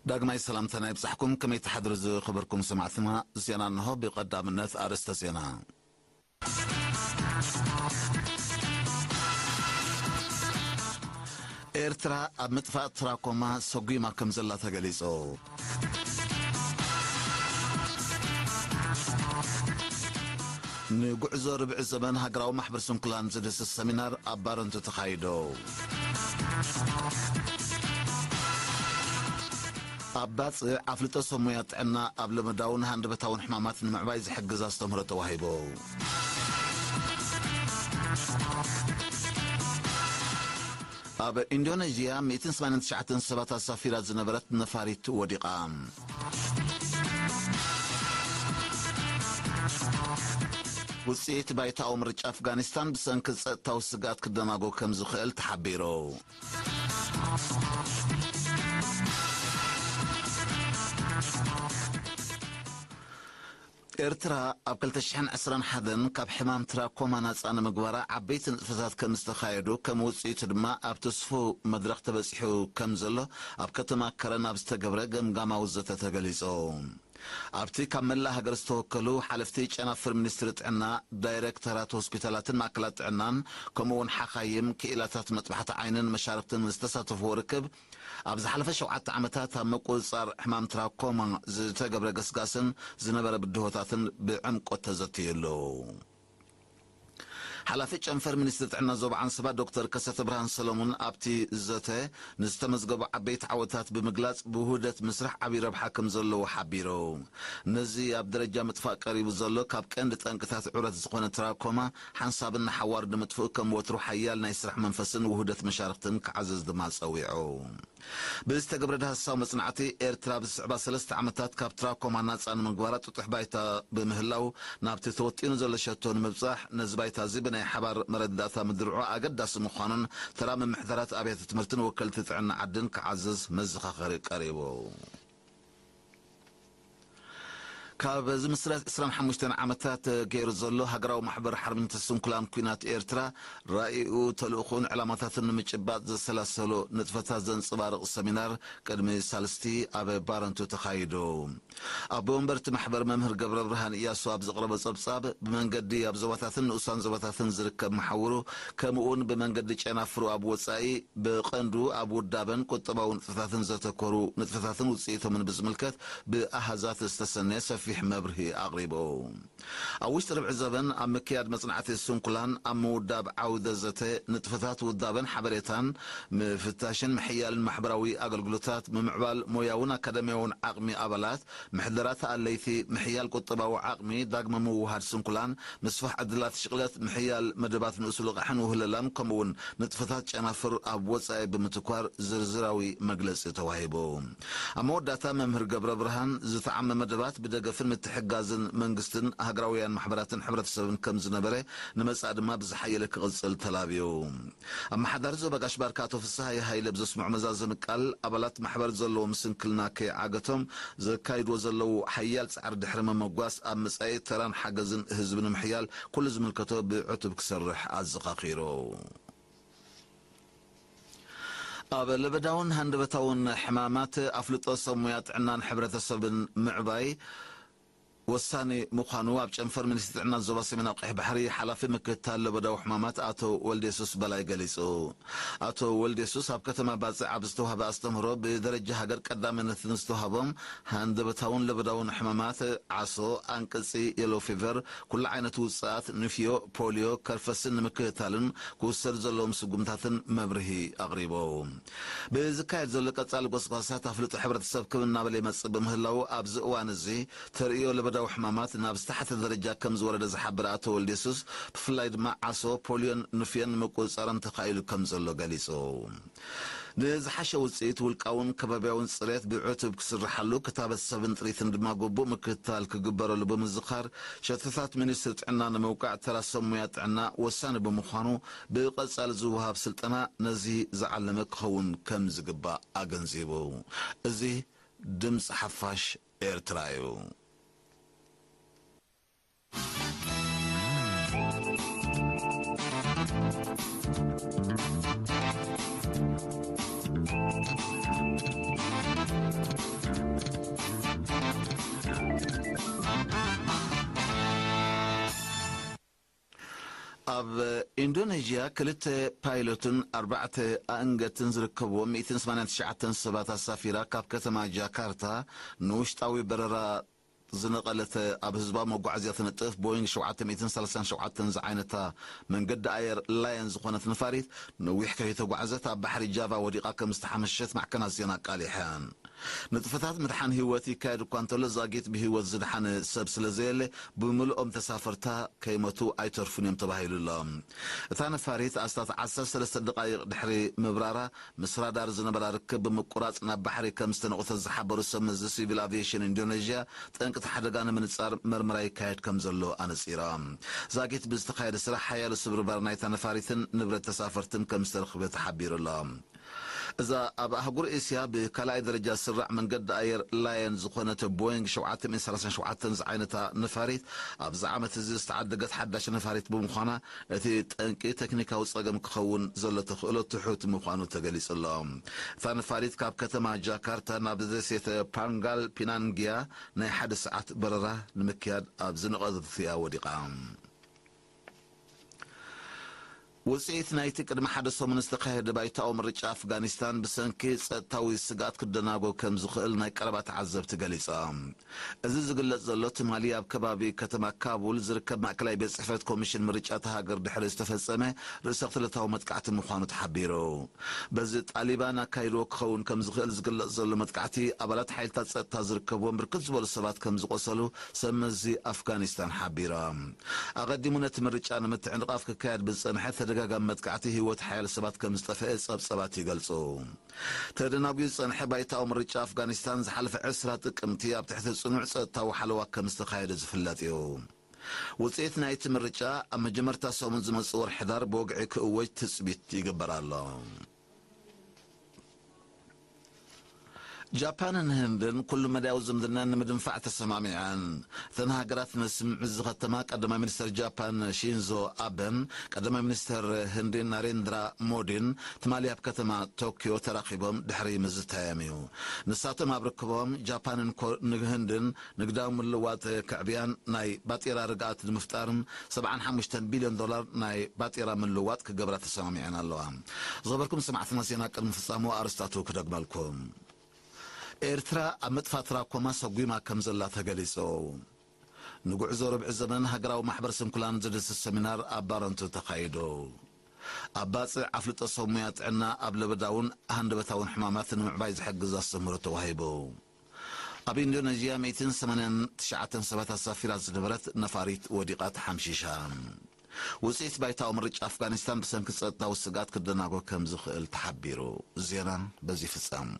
ዳግማይ ሰላምታና ይብጻሕኩም። ከመይ ትሓድሩ ዝኸበርኩም ሰማዕትና? ዜና እንሆ። ብቐዳምነት ኣርእስተ ዜና። ኤርትራ ኣብ ምጥፋእ ትራኮማ ሰጒማ ከም ዘላ ተገሊጹ። ንጉዕዞ ርብዒ ዘመን ሃገራዊ ማሕበር ስንኩላን ዝድህስስ ሰሚናር ኣብ ባረንቱ ተኻይዶ። ኣብ ባጽዕ ኣፍልጦ ሰብ ሞያ ጥዕና ኣብ ልምዳውን ሃንደበታውን ሕማማት ንምዕባይ ዝሕግዝ ኣስተምህሮ ተዋሂቡ። ኣብ ኢንዶኔዥያ ሚእትን ሰማንያን ትሽዓተን ሰባት ኣሳፊራ ዝነበረት ነፋሪት ወዲቓ። ውጽኢት ባይታዊ ምርጫ ኣፍጋኒስታን ብሰንኪ ጸጥታዊ ስግኣት ክደናጎ ከም ዝኽእል ተሓቢሩ። ኤርትራ ኣብ ክልተ ሽሕን ዕስራን ሓደን ካብ ሕማም ትራኮማ ናጻ ንምግባራ ዓበይቲ ንጥፈታት ከም ዝተኻየዱ፣ ከም ውጽኢቱ ድማ ኣብ ትስፉው መድረኽ ተበጺሑ ከም ዘሎ ኣብ ከተማ ከረን ኣብ ዝተገብረ ገምጋማዊ ዘተ ተገሊጹ። ኣብቲ ካብ መላእ ሃገር ዝተወከሉ ሓለፍቲ ጨናፍር ሚኒስትሪ ጥዕና፣ ዳይሬክተራት ሆስፒታላትን ማእከላት ጥዕናን፣ ከምኡ እውን ሓኻይም፣ ክኢላታት መጥባሕቲ ዓይንን መሻርክትን ዝተሳተፍዎ ርክብ፣ ኣብ ዝሓለፈ ሸውዓተ ዓመታት ኣብ ምቁጽጻር ሕማም ትራኮማ ዝተገብረ ገስጋስን ዝነበረ ብድሆታትን ብዕምቆት ተዘትዩ ኣሎ። ሓላፊ ጨንፈር ሚኒስትሪ ጥዕና ዞባ ዓንሰባ ዶክተር ከሰተ ብርሃን ሰለሙን ኣብቲ ዘተ ንዝተመዝገቡ ዓበይቲ ዓወታት ብምግላጽ፣ ብውህደት ምስራሕ ዓብዪ ረብሓ ከም ዘለዎ ሓቢሩ። ነዚ ኣብ ደረጃ ምጥፋእ ቀሪቡ ዘሎ ካብ ቀንዲ ጠንቅታት ዑረት ዝኾነ ትራኮማ ሓንሳብን ንሓዋሩ ንምጥፍኡ ከም ወትሩ ሓያል ናይ ስራሕ መንፈስን ውህደት መሻርክትን ክዓዝዝ ድማ ጸዊዑ። ብዝተገብረ ዳህሳዊ መጽናዕቲ፣ ኤርትራ ብዝስዕባ ሰለስተ ዓመታት ካብ ትራኮማ ናጻ ንምግባራ ጥጡሕ ባይታ ብምህላው፣ ናብቲ ተወጢኑ ዘሎ ሸቶ ንምብጻሕ፣ ነዚ ባይታ እዚ ብናይ ሓባር መረዳእታ ምድርዑ ኣገዳሲ ምዃኑን፣ ተራ ምምሕዳራት ኣብያተ ትምህርትን ወከልቲ ጥዕና ዓድን ክዓዝዝ መዘኻኸሪ ቀሪቡ። ካብ ዝምስረት ዕስራን ሓሙሽተን ዓመታት ገይሩ ዘሎ ሃገራዊ ማሕበር ሓርነት ስንኩላን ኲናት ኤርትራ፣ ራኢኡ፣ ተልእኾን ዕላማታትን ንምጭባጥ ዘሰላሰሎ ንጥፈታት ዘንጸባርቕ ሰሚናር ቅድሚ ሳልስቲ ኣብ ባረንቱ ተኻይዱ። ኣቦ ወንበር እቲ ማሕበር መምህር ገብረ ብርሃን እያሱ ኣብ ዘቕረቦ ጸብጻብ፣ ብመንገዲ ኣብ ዞባታትን ንኡሳን ዞባታትን ዝርከብ መሓውሩ፣ ከምኡውን ብመንገዲ ጨናፍሩ ኣብ ወጻኢ፣ ብቐንዱ ኣብ ውዳበን ቁጠባዊ ንጥፈታትን ዘተኮሩ ንጥፈታትን ውጽኢቶምን ብዝምልከት ብኣሃዛት ዝተሰነየ ሰፊሕ መብርሂ ኣቕሪቡ። ኣብ ውሽጢ ርብዒ ዘበን ኣብ ምክያድ መጽናዕቲ ስንኩላን፣ ኣብ ምውዳብ ዓውደ ዘተ፣ ንጥፈታት ውዳበን ሓበሬታን ምፍታሽን ምሕያልን ማሕበራዊ ኣገልግሎታት፣ ምምዕባል ሞያውን ኣካዳሚያውን ዓቕሚ ኣባላት፣ ምሕደራ ተኣለይቲ፣ ምሕያል ቁጠባዊ ዓቕሚ፣ ዳግመ ምውሃድ ስንኩላን፣ ምስፋሕ ዕድላት ሽቕለት፣ ምሕያል መደባት ንኡስ ልቓሕን ውህለላን፣ ከምኡውን ንጥፈታት ጨናፍር ኣብ ወጻኢ ብምትኳር ዝርዝራዊ መግለጺ ተዋሂቡ። ኣብ መወዳእታ መምህር ገብረ ብርሃን፣ ዝተዓመ መደባት ብደገፍን ምትሕጋዝን መንግስትን ሃገራውያን ማሕበራትን ሕብረተሰብን ከም ዝነበረ፣ ንመጻኢ ድማ ብዝሓየለ ክቕጽል ተላብዩ። ኣመሓዳሪ ዞባ ጋሽ ባርካ ኣቶ ፍስሃየ ሃይለ ብዘስምዖ መዛዘሚ ቃል፣ ኣባላት ማሕበር ዘለዎም ስንክልና ከይዓገቶም ዘካይድዎ ዘለዉ ሓያል ጻዕሪ ድሕሪ ምምጓስ፣ ኣብ መጻኢ ተራን ሓገዝን ህዝቢ ንምሕያል ኩሉ ዝምልከቶ ብዕቱብ ክሰርሕ ኣዘኻኺሩ። ኣብ ለበዳውን ሃንደበታውን ሕማማት ኣፍልጦ ሰብ ሞያ ጥዕናን ሕብረተሰብን ምዕባይ ወሳኒ ምዃኑ ኣብ ጨንፈር ሚኒስትሪ ጥዕና ዞባ ሰሜናዊ ቀይሕ ባሕሪ ሓላፊ ምክትታል ለበዳዊ ሕማማት ኣቶ ወልዴሱስ በላይ ገሊጹ። ኣቶ ወልዴሱስ ኣብ ከተማ ባጽዕ ኣብ ዝተዋህበ ኣስተምህሮ፣ ብደረጃ ሃገር ቀዳምነት ንዝተዋህቦም ሃንደበታውን ለበዳውን ሕማማት ዓሶ፣ ኣንቅጺ፣ የሎ ፊቨር፣ ኩሉ ዓይነት ውጽኣት ንፍዮ፣ ፖልዮ፣ ከርፈስን ንምክትታልን ክውሰዱ ዘለዎም ስጉምታትን መብርሂ ኣቕሪቡ። ብዝካየድ ዘሎ ቀጻሊ ጎስጓሳት ኣፍልጦ ሕብረተሰብ ክብ እናበለ ይመጽእ ብምህላው፣ ኣብዚ እዋን እዚ ተርእዮ ለበዳዊ ሕማማት ናብ ዝተሓተ ደረጃ ከም ዝወረደ ዝሓበረ ኣቶ ወልዴሱስ፣ ብፍላይ ድማ ዓሶ፣ ፖልዮን ንፍዮን ምቁጽጻሮም ተኻኢሉ ከም ዘሎ ገሊጹ። ንዝሓሸ ውጽኢት ውልቃውን ከባቢያውን ጽሬት ብዕቱብ ክስርሓሉ፣ ክታበት ሰብን ጥሪትን ድማ ግቡእ ምክትታል ክግበረሉ ብምዝኻር፣ ሸቶታት ሚኒስትሪ ጥዕና ንምውቃዕ ተራ ሰብ ሞያ ጥዕና ወሳኒ ብምዃኑ፣ ብቐጻሊ ዝወሃብ ስልጠና ነዚ ዝዓለመ ክኸውን ከም ዝግባእ ኣገንዚቡ። እዚ ድምፂ ሓፋሽ ኤርትራ እዩ። ኣብ ኢንዶኔዥያ ክልተ ፓይሎትን ኣርባዕተ ኣእንገትን ዝርከብዎም ሚእትን ሰማንያን ትሽዓተን ሰባት ኣሳፊራ ካብ ከተማ ጃካርታ ንውሽጣዊ በረራ ዝነቐለት፣ ኣብ ህዝባዊ መጓዓዝያ ትነጥፍ ቦይንግ ሸውዓተ ሚእትን ሰላሳን ሸውዓተን ዝዓይነታ መንገዲ ኣየር ላየን ዝኾነት ነፋሪት፣ ነዊሕ ከይተጓዕዘት ኣብ ባሕሪ ጃቫ ወዲቓ ከም ዝተሓመሸት ማዕከናት ዜና ኣቃሊሐን። ንጥፈታት ምድሓን ህይወት ይካየድ እኳ እንተሎ፣ ዛጊት ብህይወት ዝድሓነ ሰብ ስለ ዘየለ፣ ብምልኦም ተሳፈርታ ከይመቱ ኣይተርፉን እዮም ተባሂሉ ኣሎ። እታ ነፋሪት ኣስታት ዓሰርተ ሰለስተ ደቓይቕ ድሕሪ ምብራራ፣ ምስ ራዳር ዝነበራ ርክብ ብምቁራጽ ናብ ባሕሪ ከም ዝተነቑተት ዝሓበሩ ሰብ መዚ ሲቪል ኣቪዬሽን ኢንዶኔዥያ፣ ጠንቂ እቲ ሓደጋ ንምንጻር መርመራ ይካየድ ከም ዘሎ ኣነጺሮም። ዛጊት ብዝተኻየደ ስራሕ ሓያሎ ስብርባር ናይታ ነፋሪትን ንብረት ተሳፈርትን ከም ዝተረኽበ ተሓቢሩ ኣሎ። እዛ ኣብ ኣህጉር እስያ ብካልኣይ ደረጃ ዝስራዕ መንገዲ ኣየር ላየን ዝኾነት ቦይንግ ሸውዓተ ሚእቲ ሰላሳን ሸውዓተን ዝዓይነታ ነፋሪት፣ ኣብዚ ዓመት እዚ ዝተዓደገት ሓዳሽ ነፋሪት ብምዃና፣ እቲ ጠንቂ ቴክኒካዊ ጸገም ክኸውን ዘሎ ተኽእሎ ትሑት ምዃኑ ተገሊጹ ኣሎ። እታ ነፋሪት ካብ ከተማ ጃካርታ ናብ ደሴት ፓንጋል ፒናንግያ ናይ ሓደ ሰዓት በረራ ንምክያድ ኣብ ዝነቐተትያ ወዲቓ። ውጽኢት ናይቲ ቅድሚ ሓደ ሰሙን ዝተኻየደ ባይታዊ ምርጫ ኣፍጋኒስታን ብሰንኪ ጸጥታዊ ስግኣት ክደናጎ ከም ዝኽእል ናይ ቀረባ ተዓዘብቲ ገሊጾም። እዚ ዝግለጽ ዘሎ ትማሊ ኣብ ከባቢ ከተማ ካቡል ዝርከብ ማእከላይ ቤት ጽሕፈት ኮሚሽን ምርጫ እታ ሃገር ድሕሪ ዝተፈጸመ ርእሰ ክልታዊ መጥቃዕቲ ምዃኑ ተሓቢሩ። በዚ ጣሊባን ኣካይድዎ ክኸውን ከም ዝኽእል ዝግለጽ ዘሎ መጥቃዕቲ፣ ኣባላት ሓይልታት ጸጥታ ዝርከብዎም ብርክት ዝበሉ ሰባት ከም ዝቖሰሉ ሰብ መዚ ኣፍጋኒስታን ሓቢሮም። ኣቐዲሙ ነቲ ምርጫ ንምትዕንቓፍ ክካየድ ብዝጸንሐ ተደጋጋሚ መጥቃዕቲ ህይወት ሓያሎ ሰባት ከም ዝጠፍአ ጸብጸባት ይገልጹ። ተደናጒ ዝጸንሐ ባይታዊ ምርጫ ኣፍጋኒስታን ዝሓለፈ ዕስራ ጥቅምቲ ኣብ ትሕቲ ጽኑዕ ጸጥታዊ ሓለዋ ከም ዝተኻየደ ዝፍለጥ እዩ። ውጽኢት ናይቲ ምርጫ ኣብ መጀመርታ ሰሙን ዝመጽእ ወርሒ ሕዳር ብወግዒ ክእወጅ ትጽቢት ይግበር ኣሎ። ጃፓንን ህንድን ኩሉ መዳያዊ ዝምድና ንምድንፋዕ ተሰማሚዐን። እተን ሃገራት ንስምምዕ እዚ ከተማ ቀዳማይ ሚኒስተር ጃፓን ሺንዞ ኣበን ቀዳማይ ሚኒስተር ህንዲ ናሬንድራ ሞዲን ትማሊ ኣብ ከተማ ቶኪዮ ተራኺቦም ድሕሪ ምዝታዮም እዩ። ንሳቶም ኣብ ርክቦም ጃፓንን ኮ-፣ ንህንድን ንግዳዊ ምልዋጥ ከዕብያን ናይ ባጤራ ርግኣት ንምፍጣርን ሰብዓን ሓሙሽተን ቢልዮን ዶላር ናይ ባጤራ ምልዋጥ ክገብራ ተሰማሚዐን ኣለዋ። ዝኸበርኩም ሰማዕትና፣ ዜና ቅድሚ ፍጻሙ ኣርስታቱ ክደግመልኩም። ኤርትራ ኣብ ምጥፋእ ትራኮማ ሰጒማ ከም ዘላ ተገሊጹ። ንጉዕዞ ርብዒ ዘመን ሃገራዊ ማሕበር ስንኩላን ዝድስስ ሰሚናር ኣብ ባረንቱ ተኻይዱ። ኣብ ባጽዕ ኣፍልጦ ሰብ ሙያ ጥዕና ኣብ ለበዳውን ሃንደበታውን ሕማማት ንምዕባይ ዝሕግዝ ኣስተምህሮ ተዋሂቡ። ኣብ ኢንዶነዥያ ሚእትን ሰማንያን ትሽዓተን ሰባት ኣሳፊራ ዝነበረት ነፋሪት ወዲቓ ተሓምሺሻ። ውጽኢት ባይታዊ ምርጫ ኣፍጋኒስታን ብሰንኪ ጸጥታዊ ስግኣት ክደናጎ ከም ዝኽእል ተሓቢሩ። ዜና በዚ ይፍጸም።